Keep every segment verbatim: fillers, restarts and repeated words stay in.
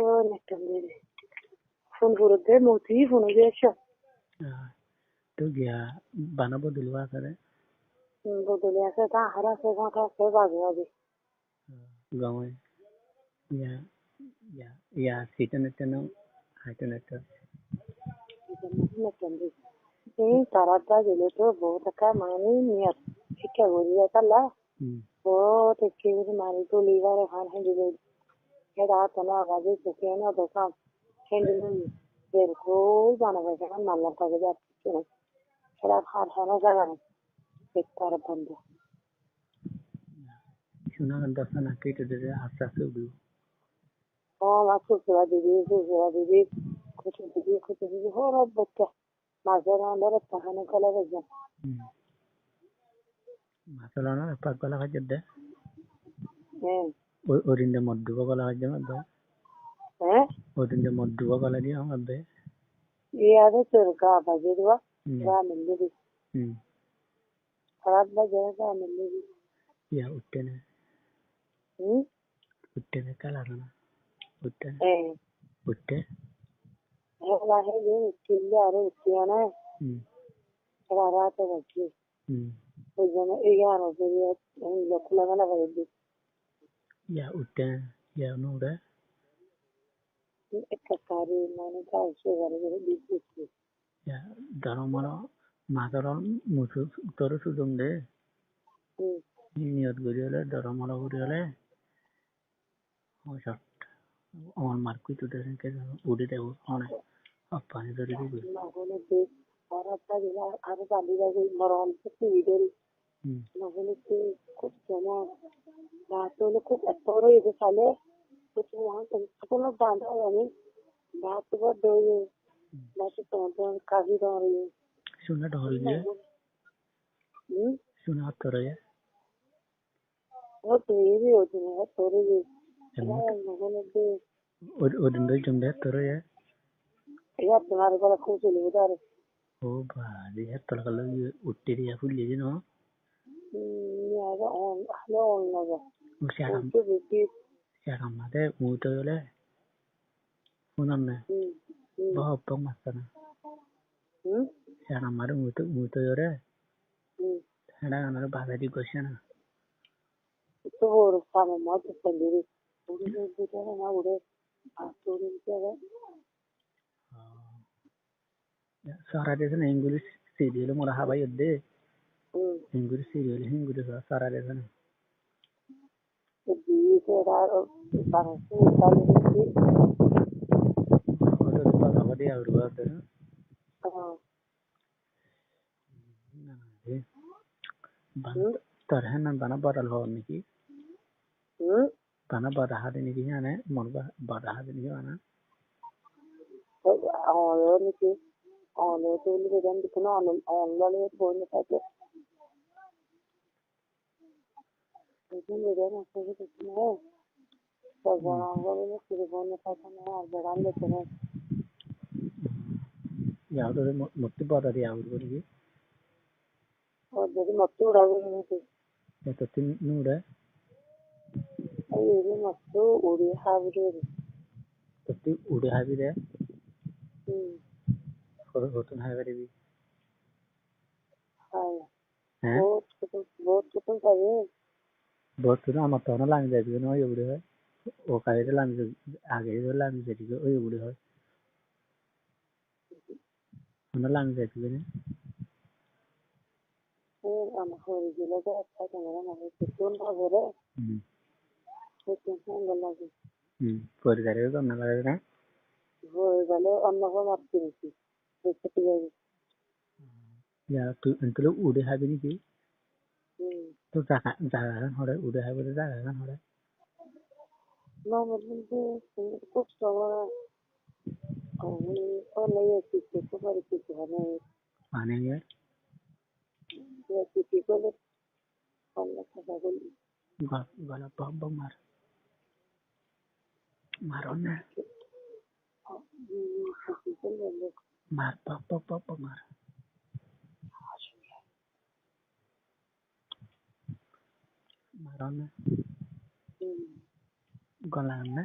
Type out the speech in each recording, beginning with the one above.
Ó, network dé. Fon goródde, moti fon óiye, aiccá. Ah, to giya bana bodoli asé de? Hmm, bodoli asé, ta hara asé, ta asé, baje baje. Ah, gom óiye. Iya, iya, iya, site nette no, haite nette. Network dé. Ei tará dá gele to bout ekká mani niyot, ikká gori ekká la. Hmm. Ó, te ki gori mari tuli bare han hendi loi. Heda tono agaji te ki no dokan. Hendi loi. Berkul bana gaji han mallam kage jat. Heda har hono jaga nai. Ek taraf bondo. Suna ganda sana kete de aste aste udu. Ó, ma susura dibi, susura dibi. Kutu dibi, kutu dibi. Horo bacca. Masór añárar tahane gola faijjé. Hmm. Masór añárar pak gola faijjé de. Hmm. O-, odin de moddu gola faijjé de. Eh? Odin de moddu gola diye de. Iya de tor ga faijjé de. Hmm. Ga mili de. Hmm. Rat faijjé ga mili de. Iya utte na. Hmm? Utte ne kala rana. Utte ne. Eh. Utte. Ela he din utte le aro utte ne. Hmm. Ela rate baki. Hmm. Oi jone ei aro beri en lokula gana bari di. Ya utte ne. Ya nure. Ekka kari mane ka usse gari gari di utte. Ya, dóro moro, masór musu, toro sudum de. Hmm. Niyot gori óile, dóro moro gori óile. Ó, shot. Amar markui to de, ke udi de, ó, one. Ó, pani dóri dibo. Mahone de, aro pani dóri, aro pani dóri, moro on to de. Hmm. Mahone de, kub jama. Raat óile kub ettor óiye de sale. Kub jama, kub jama banda óiye. Raat to bor dóiye. Baci to, to kafi dóiye. Suna dóiye. Hmm? Suna hottor óiye. Ó, dóiye, ó, dóiye, hottor óiye. Emon. Ó, mahone de. Ó, ó din dóiye de hottor óiye. Iya, tomar gola kub suli dóre. Ó ba, de hottor gola utte de fuli de no. Hmm, ya, ya, on, ya, on, ya, ya. Ó, siyaram. Ó, to biki. Siyaram made, uto óile. Fúnor ne? Hmm, hmm. Bóut bóut massé na. Hmm? Siyan añáre uñito, uñito yóre. Hmm. Héçe añáre bazai di gossé na. Ito boro samo ma dukkan diri. Uri uri uri uri uri. Ah, uri uri uri. Ah. Sóra diyé né, English serial mora hábai edde. Hmm. English serial, English sóra diyé né. Di, sóra, Bangladesh, Italy, Hindi. Oto to bála bála diya uri bála diya. Hmm. Na, na, de. Bana, hmm? Tor héna bana bada hó niki? Hmm? Bana bada há de niki híane, mor ba-, bada há de niki bana? Oi, añáre niki? Añáre to uli bedan dikno, añáre, añáre lole boni thake. Oi, to bedan asé de dikno. To, hmm, bana bada niki boni thake na, ar bedan de kene. Ya, to mo-, motti bada de aur boni ki? Ó, deri mottú uçá gori niki? E, tottú no uçé? Ó, eri mottú uçí hábi de. Tottú uçí hábi de? Hmm. Ho-, hotún hábi de? Hái. Hé? Bout hotún, bout hotún hábi. Bout hotún amar to lami zaibi, no, uçí hoi. Ó, káile lami zai-, age lami zaibi, ó, uçí hoi. Honó lami zaitó goi né? Ó, ama hori gilé de ekká kemera mari, kittú no gore. Hmm. Kittú no lage. Hmm. Hori gilé de no lage na? Hori gilé onno hoi mari dibi. Ekká thík ase. Ya, tui entole uçí hábi niki? Hmm. To zaga, zagagan hore, uçí hábi de zagagan hore. Mamur bondú kúb somosya. Ami online-ot kissú, kúb ar kissú hone. Online-ot? Iya, kissú hone. Online kissú hone. Gol-, gola bok bok mar. Mar onne. Mar, bok bok bok bok mar. Mar onne. Hmm. Gola onne.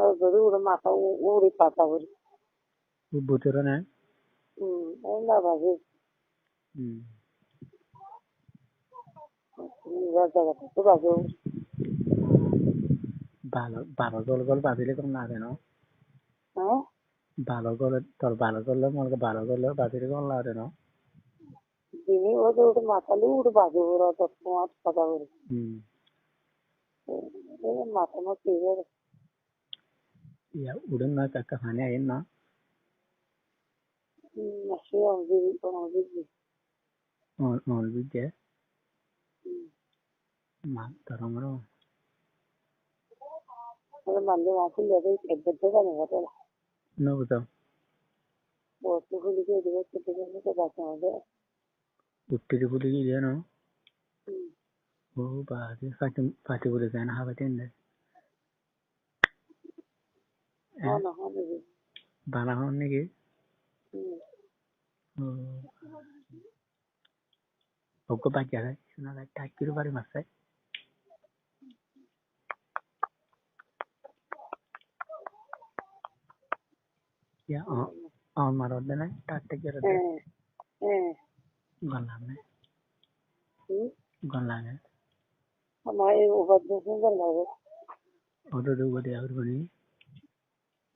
Ó, zodi uçé matá u-, uçí basa gorí. Ó bútore né? Hmm, ó na bazé. Hmm. Hmm, basa gorí, tó bazé. Balo, balo zol zol bazile gom lage no? Há? Balo zol, tor balo zol, mol balo zol bazile gom lage no? Dini ó de uçé matá le uçé bazé, uçé to tuáñr basa gorí. Hmm. E, e, matá no ki gorí. Iya, uçé na, kakká faní aiyé na? Hmm, asé, on biji, on biji. On, on biji? Hmm. Ma, toro moro. Ore mande ma fuli ade, ebbe de gani hoto. No buzo. Botu fuli ke dibe, ke dibe, ke dibe, ke dibe. Utti di fuli ke dibe, no? Hmm. O, ba, de fati, fati fuli ke na haba tende. Eh? Bana hon niki? Bana hon niki? Hmm. Oh. Uggwá bajja gai, suna gai, takkir bari massai. Ya, o, o, maro de nai, tak tak jero de. Eh, eh. Gom lage. Hmm? Gom lage. Ama e ubar de gom lage. Odo de ubar de aur bani.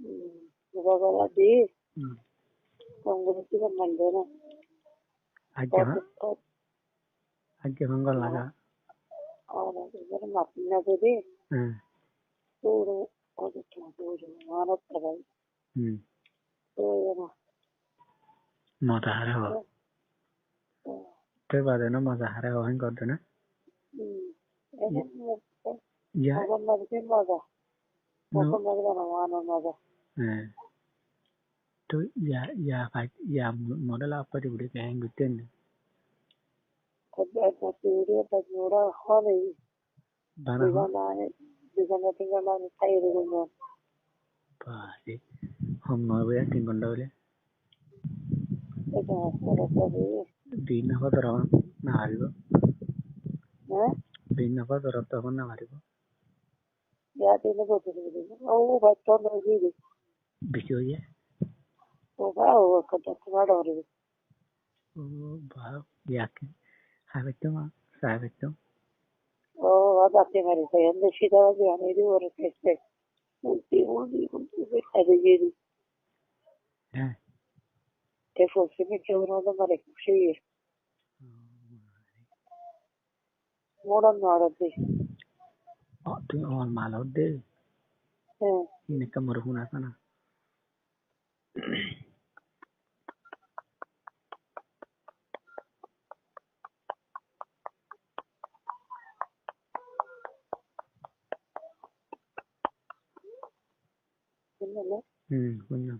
Hmm, ubar gala di. Hmm. Kongres ki mande na. Aijja, ha? Aijja gom lage. Ora, ora, mati na de. Hmm. Ora, ora, ora, ora, ora, ora. Hmm. Moza hare ho. Te bade no moza hare ho, hín gor de na? Hmm. Ya. No. Eh. To ya, ya, ya model apa di ude ke hín gor de na? Bana hon? Bana hon? Bari, hom no óibo, tin gonta óile. Din no fodor hon no faribo. Há? Din no fodor hon no faribo. Beci óiye? O ba, o ba, ba, ya ke? Hái faitto ma, sai faitto. O ba, bati mari sai, ende sida baji ani di ore teste. Ulti, ulti, ulti, ulti, ade jedi. Há. Te fosi mi ke uno de mare kushi ye. Mora no ara de. O, tui o mal de. Há. Ine ka mor hun asa na. Hmm, fúinno.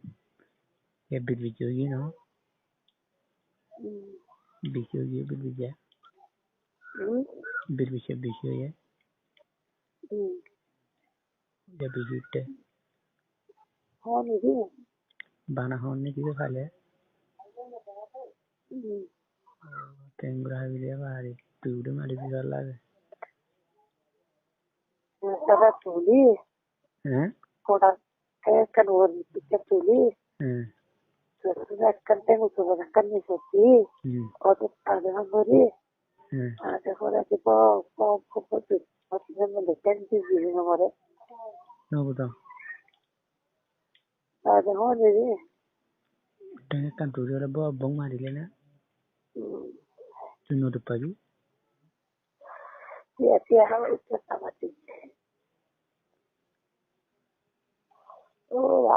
E birbijja óiye no? Hmm. Bijja óiye, birbijja. Hmm? Birbijja, bijja óiye. Hmm. Bana hon niki de fale? Hmm. Tengura habile bari, tui ude mari dibar lage. Tara tuli. Há? Kora, e, ekkan uore pikke tuli. Há. Ekkan teng utu gori, ekkan nise di. Hmm. Oto ade hon gori. Há. Ade hon gori bo, bo, bo, bo, bo, bo, bo, teng di jili no more. No buzo. Ade hon gori. Teng ekkan tuli ore bo, bo marile na. Hmm. Tui no duk pabi. Tiya, tiya, haba ikka samati. O, wow,